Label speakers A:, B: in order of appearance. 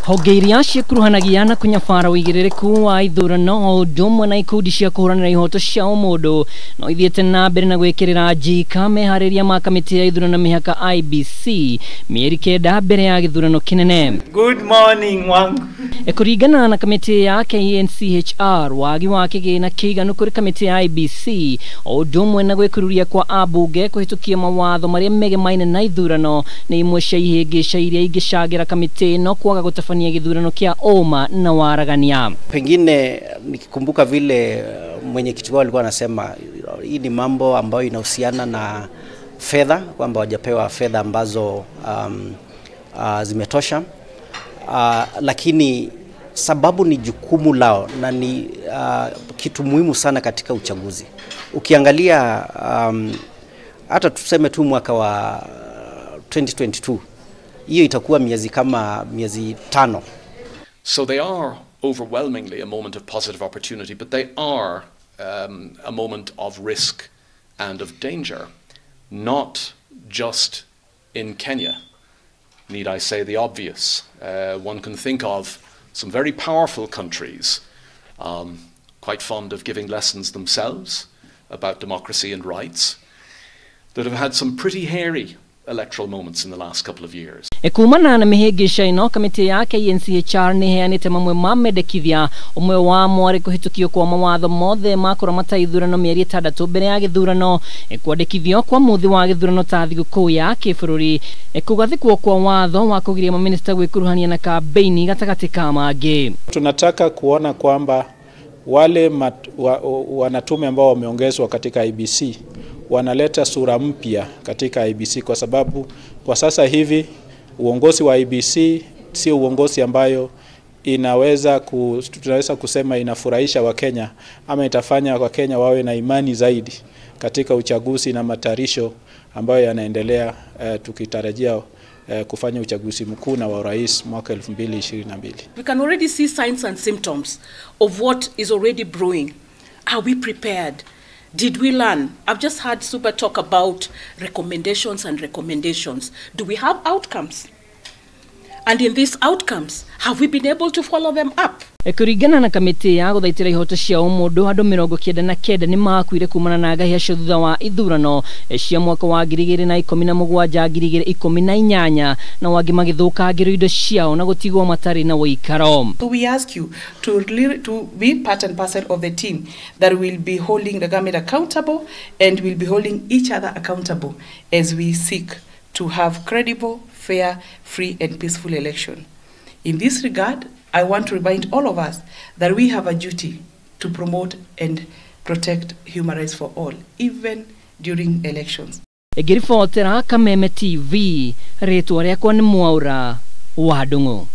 A: Honge iria ciĩkuruhanagia na kũnyabara ũigĩrĩrĩku wa ithurano o ũndũ ũmwe na ikundi cia kũhũranĩra ihoto cia ũmũndũ no ithiĩte na mbere na gwĩkĩrĩra njika meharĩria ma kamĩtĩ ya ithurano na mĩhaka IEBC mĩeri 9 mbere ya gĩthurano kĩnene.
B: Good morning wangu.
A: Kũringana na kamĩtĩ ya KNCHR, wagi wa kĩgĩna kĩiganu kũrĩ kamĩtĩ ya IEBC o ũndũ ũmwe na gwĩkururia kwa ambunge kũhĩtũkia mawatho marĩa megemaine na ithurano nĩ imwe cia ihĩngĩca iria ingĩcangĩra kamĩtĩ ĩno kwaga gũtabania gĩthurano kĩa ũma na waragania.
C: Pengine nikikumbuka vile mwenyekiti wao alikuwa anasema hii ni mambo ambayo inahusiana na fedha, kwamba hawajapewa fedha ambazo zimetosha. Lakini sababu ni jukumu lao na ni kitu muhimu sana katika uchaguzi. Ukiangalia hata tuseme tu mwaka wa 2022, hiyo itakuwa miezi kama miezi 5.
D: So they are overwhelmingly a moment of positive opportunity, but they are a moment of risk and of danger, not just in Kenya. Need I say the obvious? One can think of some very powerful countries, quite fond of giving lessons themselves about democracy and rights, that have had some pretty hairy electoral moments in the last couple of years.
A: Kumana na mĩhĩngĩca ĩno, kamĩtĩ ya KNCHR nĩ ĩheanĩte mamwe ma mendekithia, ũmwe wamo arĩ kũhĩtũkio kwa mawatho mothe ma kũramata ithurano mĩeri 6 mbere ya gĩthurano, kwandĩkithio kwa mũthĩ wa gĩthurano ta thigũkũ ya kĩbũrũri, kũgathĩkwo kwa watho wa kũgiria mamĩnĩsta gwĩkuruhania na kambeini gatagatĩ ka mangĩ.
E: Tunataka kuona kwamba wale wanatume ambao wameongezwa katika IEBC wanaleta sura mpya katika IEBC, kwa sababu kwa sasa hivi uongozi wa IEBC sio uongozi ambayo tunaweza kusema inafurahisha Wakenya ama itafanya Wakenya wawe na imani zaidi katika uchaguzi na matayarisho ambayo yanaendelea, tukitarajia kufanya uchaguzi mkuu na wa urais mwaka 2022.
F: We can already see signs and symptoms of what is already brewing. Are we prepared? Did we learn? I've just heard Super talk about recommendations and recommendations. Do we have outcomes? And in these outcomes, have we been able to follow them up?
A: Kũringana na kamĩtĩ ya gũthaitĩra ihoto cia ũmũndũ, andũ 99 nĩ makuire kumana na ngahĩha cio thutha wa ithurano cia mwaka wa 2017 2018, na wangĩ magĩthũkangĩrwo indo ciao na gũtigwo matarĩ na ũikaro.
G: So we ask you to be part and parcel of the team that will be holding the government accountable and will be holding each other accountable as we seek to have credible, fair, free and peaceful election. In this regard, I want to remind all of us that we have a duty to promote and protect human rights for all, even during elections.
A: Ngĩribotera Kameme TV, rĩtwa rĩakwa nĩ Mwaura wa Ndung'u.